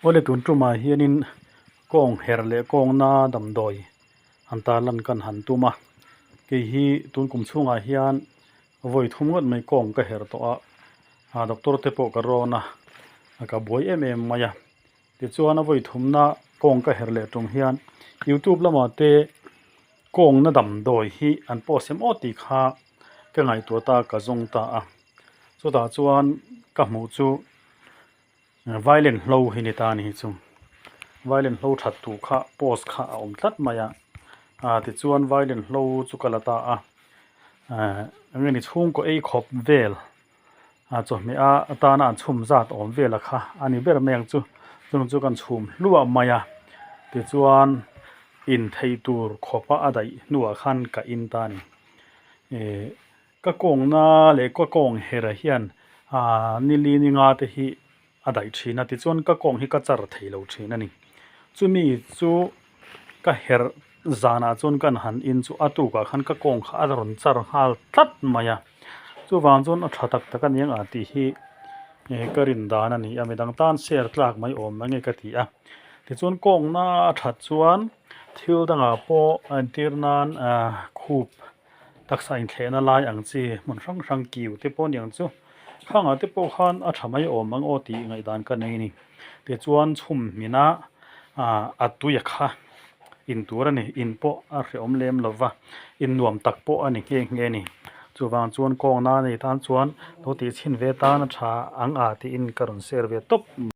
Awle tun tumah hianin kawng herh leh kawngna damdawi han tarlan kan han tum a, kei hi tun kum chhungah hian vawi thum ngawt mai kawng ka herh tawh a, ah doctor te pawh ka rawn a, ka buai em em mai a, tichuan a vawi thumna kawng ka herh leh tum hian youtube lamah te kawngna damdawi hi an post em aw tih kha ka ngaihtuah ta ka zawng ta a, chutah chuan ka hmuh chu. Violin hlo hi ni ta a ni hi chu violin hlo that tur kha post kha a awm tlat mai a ah tichuan violin hlo chu ka la ta a eh eng nge ni chhungkaw ei khawp vel ah chawhmeh a atana an chhum zat awm vel a kha a ni ber mai ang chu chung chu kan chhum hluah mai a tichuan in thei tur khawpa a daih hnuah khan ka in ta a ni eh. Ka kawngna leh ka kawng herah hian aaa nili ni nga te hi a daih thin a tichuan ka kawng hi ka char thei lo thin a ni. Chumi chu ka herh zanah chuan kan han in chu a tukah khan ka kawng kha a rawn char nghal tlat mai a chuvang chuan a tha tak tak a ni ang a tih hi ka rin dan a ni a midang tan share tlak mai awm ang e ka ti a tichuan kawngna a that chuan thil dangah pawh a entir nan aaa khup. Taksa inthlehna lai ang chi hmun hrang hrang kiu te pawh a ni ang chu. Khangah te pawh khan a tha mai awm ang aw tih ngaihdan ka nei a ni. Tichuan chhum hmina ah a tui a kha in tur a ni. In pawh a hrehawm lem lo va, in nuam tak pawh a ni nghe nghe a ni. Chuvang chuan kawngna nei tan chuan lo tih chhin ve tan a tha ang a tiin ka rawn share ve tawp.